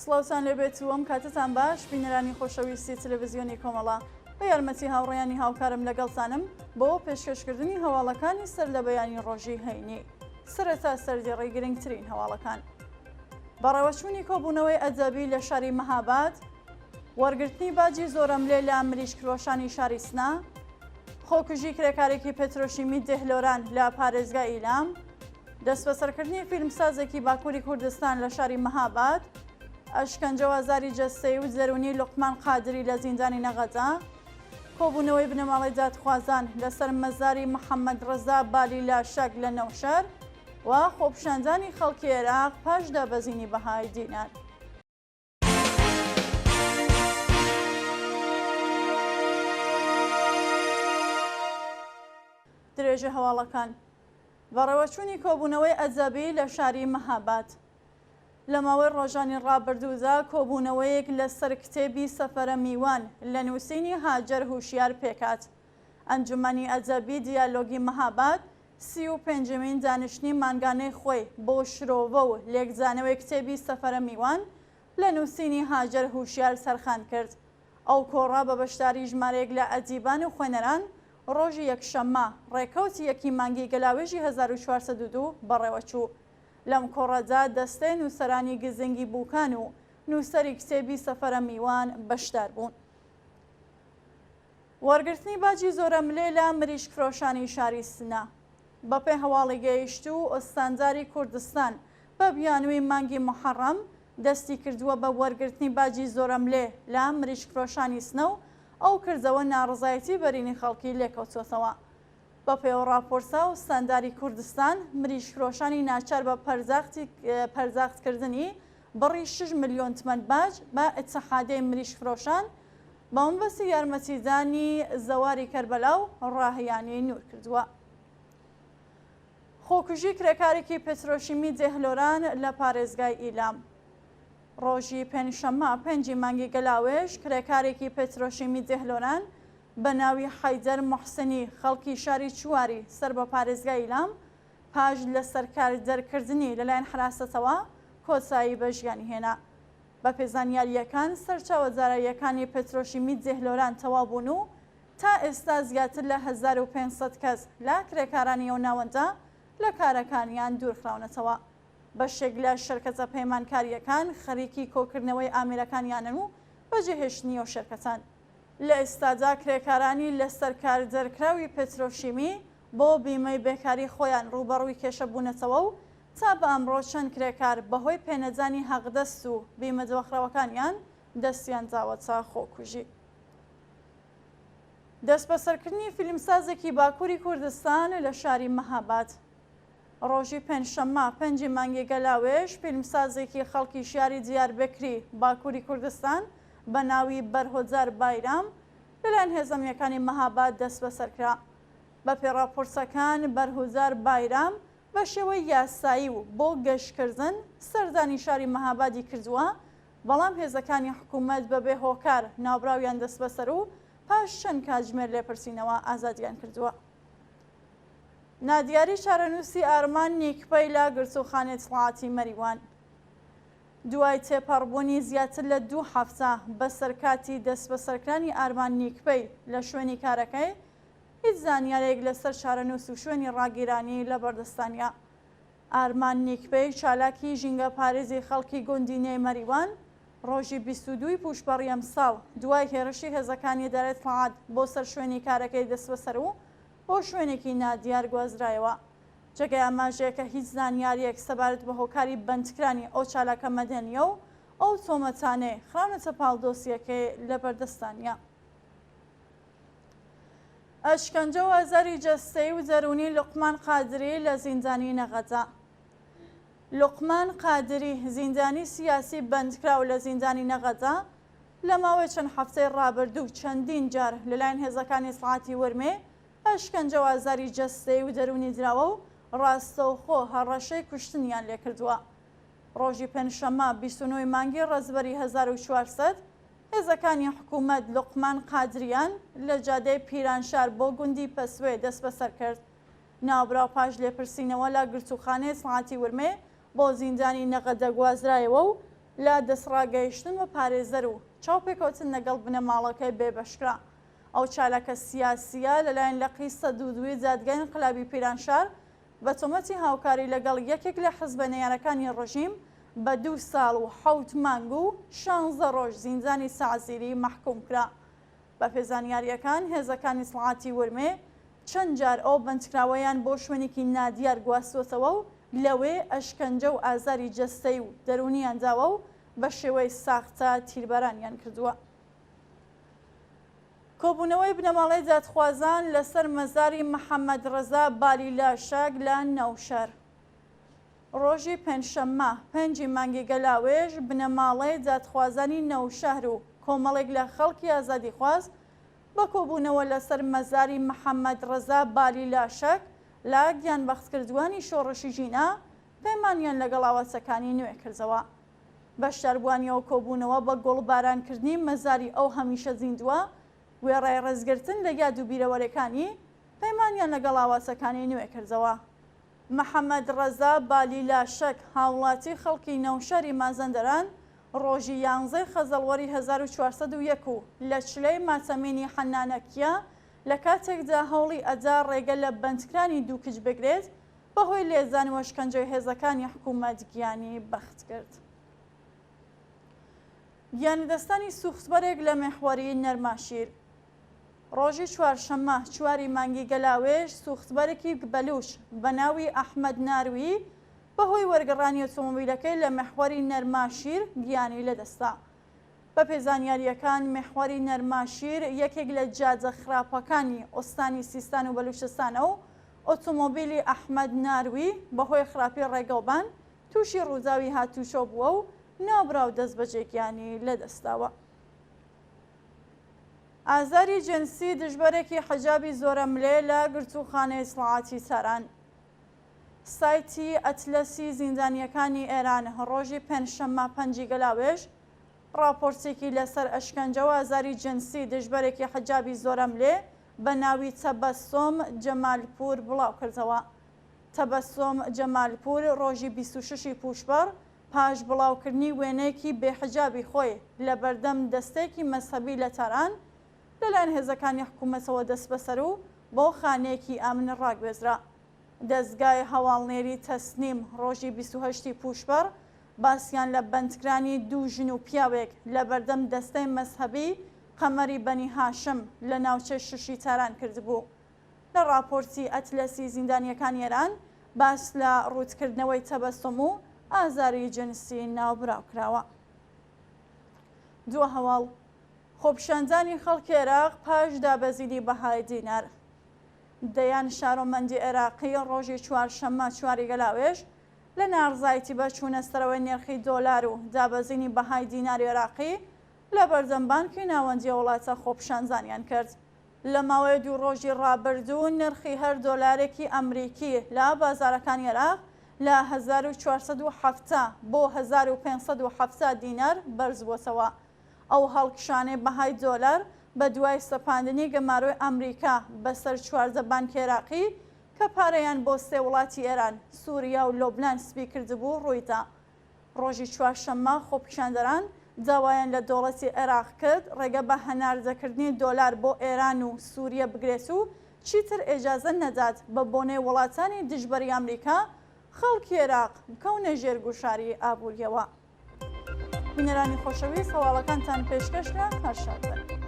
سڵاوتان لێبێت و ئەم کاتەتان باش بینەرانی خۆشەویستی تەلەڤزیۆنی کۆمەڵە بە یارمەتی هاوڕێیانی هاوکارم لەگەڵتانم بۆ پێشکەشکردنی هەواڵەکانی سەر لە بەیانی ڕۆژی هەینی سەرەتا سەردێڕی گرنگترین هەواڵەکان بەڕێوەچوونی کۆبوونەوەی ئەدەبی لە شاری مەهاباد وەرگرتنی باجی زۆرەملێ لە مریشکفرۆشانی شاری سنە، خۆکوژی کرێکارێکی پترۆشیمی دێهلۆران لە پارێزگای ئیلام، دەستبەسەرکردنی فیلمسازێکی باکووری کوردستان لە شاری مەهاباد، ئەشکەنجە و ئازاری جەستەیی و دەروونی لوقمان قادری لە زیندانی نەغەدە، کۆبوونەوەی بنەماڵەی دادخوازان لەسەر مەزاری محەممەد ڕەزا بالی لاشەک لە نەوشەر و خۆپیشاندانی خەڵکی عێراق پاش دابەزینی بەهای دینار. درێژە هەواڵەکان بەڕێوەچوونی کۆبوونەوەی ئەدەبی لە شاری مەهاباد لە ماوەی ڕۆژانی ڕابردوودا کۆبوونەوەیەک لەسەر کتێبی سەفەرە میوان لە نووسینی هاجەر هوشیار پێکات ئەنجومەنی ئەدەبی دیالۆگی مەهاباد 35مین دانیشتنی مانگانەی خۆی بۆ شرۆڤە و لێکدانەوەی کتێبی سەفەرە میوان لە نووسینی هاجەر هوشیار تەرخان کرد. ئەو کۆڕە بە بەشداری ژمارەیەک لە ئەدیبان و خوێنەران ڕۆژی یەکشەممە، ڕێکەوتی یەکی مانگی گەلاوێژی 1402 بەڕێوەچوو. لەم کۆڕەدا دەستەی نووسەرانی گزنگی بووکان و نووسەری کتێبی سەفەرە میوان بەشدار بوون. وەرگرتنی باجی زۆرەملێ لە مریشکفرۆشانی شاری سنە. بەپێی هەواڵی گەیشتوو، ئوستانداری کوردستان بە بیانووی مانگی موحەڕەم دەستی کردووە بە وەرگرتنی باجی زۆرەملێ لە مریشکفرۆشانی سنە و ئەو کردەوە ناڕەزایەتی بەرینی خەڵکی لێکەوتووەتەوە. بەپێی ئەو ڕاپۆرتە، ئوستانداری کوردستان مریشکفرۆشانی ناچار بە پەرداختی پەرداختکردنی بڕی شەش ملیۆن تمەن باج بە ئیتحادیەی مریشکفرۆشان بە مەبەستی یارمەتیدانی زەواری کەربەلا و ڕاهیانی نوور کردووە. خۆکوژی کرێکارێکی پترۆشیمی دێهلۆران لە پارێزگای ئیلام. ڕۆژی پێنجشەممە پێنجی مانگی گەلاوێژ کرێکارێکی پترۆشیمی دێهلۆران بە ناوی حەیدەر موحسنی خەڵکی شاری چواری سەر بە پارێزگای ئیلام پاش لەسەرکار دەرکردنی لەلایەن حراسەتەوە کۆتایی بە ژیانی هێنا. بەپێ زانیارییەکان سەرچاوە داراییەکانی پترۆشیمی دێهلۆران تەواو بوون و تا ئێستا زیاتر لە 1500 کەس لە کرێکارانی ئەو ناوەندە لە کارەکانیان دوورخراونەتەوە. بەشێک لە شەرکەتە پەیمانکارییەکان خەریکی کۆکردنەوەی ئامێرەکانیانن و بەجێهێشتنی ئەو شەرکەتەن. لە ئێستادا کرێکارانی لەسەرکار دەرکراوی پترۆشیمی بۆ بیمەی بێکاری خۆیان ڕووبەڕووی کێشە بوونەتەوە و تا بە ئەمڕۆ چەند کرێکار بەهۆی پێنەدانی حەقدەست و بیمە دواخراوەکانیان دەستیان داوەتە خۆکوژی. دەستبەسەرکردنی فیلمسازێکی باکووری کوردستان لە شاری مەهاباد. ڕۆژی پێنجشەممە پێنجی مانگی گەلاوێژ فیلمسازێکی خەڵکی شاری دیاربەکری باکووری کوردستان بە ناوی بەرهۆجار بایرام لەلایەن هێزە ئەمنییەکانی مەهاباد دەستبەسەر کرا. بەپێی ڕاپۆرتەکان بەرهوجار بایرام بە شێوەی یاسایی و بۆ گەشتکردن سەردانی شاری مەهابادی کردووە، بەڵام هێزەکانی حکوومەت بەبێ هۆکار ناوبراویان دەستبەسەر و پاش چەند کاتژمێر لێپرسینەوە ئازادیان کردووە. نادیاری چارەنووسی ئارمان نیکپەی لە گرتووخانەی ئیتڵاعاتی مەریوان. دوای تێپەڕبوونی زیاتر لە دوو هەفتە بەسەر کاتی دەستبەسەرکرانی ئارمان نیکپەی لە شوێنی کارەکەی، هیچ زانیارێک لەسەر چارەنووس و شوێنی ڕاگیرانی لەبەردەستا نییە. ئارمان نیکپەی چالاکی ژینگەپارێزی خەڵکی گوندی نێی مەریوان، ڕۆژی 22 ی پووشپەڕی ئەمساڵ دوای هێرشی هێزەکانی ئیدارەی ئیتڵاعات بۆ سەر شوێنی کارەکەی دەستبەسەر و بۆ شوێنێکی نادیار گوازرایەوە. جێگای ئاماژەیە کە هیچ زانیارییەک سەبارەت بە هۆکاری بەندکرانی ئەو چالاکە مەدەنییە و ئەو تۆمەتانەی خراونەتە پاڵ دۆسیەکەی لەبەردەستا نییە. ئەشکەنجە و ئازاری جەستەیی و دەروونی لوقمان قادری لە زیندانی نەغەدە. لوقمان قادری، زیندانی سیاسی بەندکراو لە زیندانی نەغەدە، لە ماوەی چەند هەفتەی ڕابردوو چەندین جار لەلایەن هێزەکانی ئیتڵاعاتی ورمێ ئەشکەنجە و ئازاری جەستەیی و دەروونی دراوە و ڕاستەوخۆ هەڕەشەی کوشتنیان لێکردووە. ڕۆژی پێنجشەممە 29 ی مانگی ڕەزبەری 1400 هێزەکانی حکوومەت لوقمان قادریان لە جادەی پیرانشار بۆ گوندی پەسوێ دەستبەسەر کرد. ناوبراو پاش لێپرسینەوە لە گرتووخانەی ئیتڵاعاتی ورمێ بۆ زیندانی نەغەدە گوازرایەوە و لە دەستڕاگەیشتن بە پارێزەر و چاوپێکەوتن لەگەڵ بنەماڵەکەی بێبەشکرا. ئەو چالاکە سیاسییە لەلایەن لقی 102 ی دادگای ئینقلابی پیرانشار بە تۆمەتی هاوکاری لەگەڵ یەکێک لە حزبە نەیارەکانی ڕژیم بە دوو ساڵ و حەوت مانگ و شانزە ڕۆژ زیندانی تەعزیری مەحکووم کرا. بەپێ زانیارییەکان هێزەکانی ئیتڵاعاتی ورمێ چەند جار ئەو بەندکراوەیان بۆ شوێنێکی نادیار گواستووەتەوە و لەوێ ئەشکەنجە و ئازاری جەستەیی و دەروونییان داوە و بە شێوەی ساختە تیربارانیان کردووە. کۆبوونەوەی بنەماڵەی دادخوازان لەسەر مەزاری محەممەد ڕەزا بالیلاشەک لە نەوشەر. ڕۆژی پێنجشەممە پێنجی مانگی گەلاوێژ بنەماڵەی دادخوازانی نەوشەهر و کۆمەڵێک لە خەڵکی ئازادیخواز بە کۆبوونەوە لەسەر مەزاری محەممەد ڕەزا بالیلاشەک لە گیانبەختکردووانی شۆڕشی ژینا پەیمانیان لەگەڵ ئاواتەکانی نوێ کردەوە. بەشداربووانی ئەو کۆبوونەوە بە گوڵبارانکردنی مەزاری ئەو هەمیشە زیندووە، وێڕای ڕێزگرتن لە یاد و بیرەوەرێکانی، پەیمانیان لەگەڵ ئاواتەکانی نوێ کردەوە. محەمەد ڕەزا بالیلاشەک، هاوڵاتی خەڵکی نەوشاری مازەندەران، ڕۆژی یانزەی خەزەڵوەری 1401 و لە چلەی ماتەمینی حەنانەکیە لە کاتێکدا هەوڵی ئەدا ڕێگە لە بەندکرانی دوو کچ بگرێت، بەهۆی لێدان و ئەشکەنجەی هێزەکانی حکوومەت گیانی بەخت کرد. گیانلەدەستدانی سووختبەرێک لە میحوەری نەرماشیر. ڕۆژی چوارشەممە چواری مانگی گەلاوێژ سووختبەرێکی بەلووچ بە ناوی ئەحمەد ناروی بەهۆی وەرگەڕانی ئۆتۆمۆبیلەکەی لە میحوەری نەرماشیر گیانی لەدەستدا. بەپێی زانیارییەکان، میحوەری نەرماشیر یەکێک لە جادە خراپەکانی ئوستانی سیستان و بەلوچستانە و ئۆتۆمۆبیلی ئەحمەد ناروی بەهۆی خراپی ڕێگەوبان تووشی ڕووداوی هاتووچۆ بووە و ناوبراو دەستبەجێ گیانی لەدەستداوە. ئازاری جنسی دژبەرێکی حجابی زۆرەملێ لە گرتووخانەی ئیتڵاعاتی تاران. سایتی ئەتلەسی زیندانییەکانی ئێران ڕۆژی پێنجشەممە پەنجی گەلاوێژ ڕاپۆرتێکی لەسەر ئەشکەنجە و ئازاری جنسی دژبەرێکی حجابی زۆرەملێ بە ناوی تەبەسۆم جەمالپوور بڵاوکردەوە. تەبەسۆم جەمالپوور ڕۆژی 26 ی پووشپەڕ پاش بڵاوکردنی وێنەیەکی بێ حجابی خۆی لە بەردەم دەستەیەکی مەزهەبی لە تاران لەلایەن هێزەکانی حکوومەتەوە دەستبەسەر و بۆ خانەیەکی ئەمن ڕاگوێزرا. دەزگای هەواڵنێری تەسنیم ڕۆژی 28 ی پووشپەڕ باسیان لە بەندکرانی دوو ژن و پیاوێک لە بەردەم دەستەی مەزهەبی قەمەری بەنی هاشم لە ناوچەی ششی تاران کردبوو. لە ڕاپۆرتی ئەتلەسی زیندانییەکانی ئێران باس لە ڕووتکردنەوەی تەبەسوم و ئازاری جنسی ناوبراو کراوە. دوا هەواڵ، خۆپیشاندانی خەڵکی عێراق پاش دابەزینی بەهای دینار. دەیان شارۆمەندی عێراقی ڕۆژی چوارشەممە چواری گەلاوێژ لە ناڕزایەتی بە چوونە سەرەوەی نرخی دۆلار و دابەزینی بەهای دیناری عێراقی لە بەردەم بانکی ناوەندی ئەو وڵاتە خۆپیشاندانیان کرد. لە ماوەی دوو ڕۆژی ڕابردوو نرخی هەر دۆلارێکی ئەمریکی لە بازاڕەکانی عێراق لە 1470 بۆ 1570 دینار بەرزبووەتەوە. ئەو هەڵکشانەی بەهای دۆلار بەدوای سەپاندنی گەمارۆی ئەمریکا بەسەر 14 بانکی عێراقی کە پارەیان بۆ سێ وڵاتی ئێران، سوریا و لوبنان سپی کردبوو ڕوویدا. ڕۆژی چوارشەممە خۆپیشاندەران داوایان لە دەوڵەتی عێراق کرد ڕێگە بە هەناردەکردنی دۆلار بۆ ئێران و سوریە بگرێت و چیتر ئێجازە نەدات بە بۆنەی وڵاتانی دژبەری ئەمریکا خەڵکی عێراق بکەونە ژێر گوشاری ئابوورییەوە. بینەرانی خۆشەویست هەواڵەکانتان پێشکەش کرا هەر شاد بن.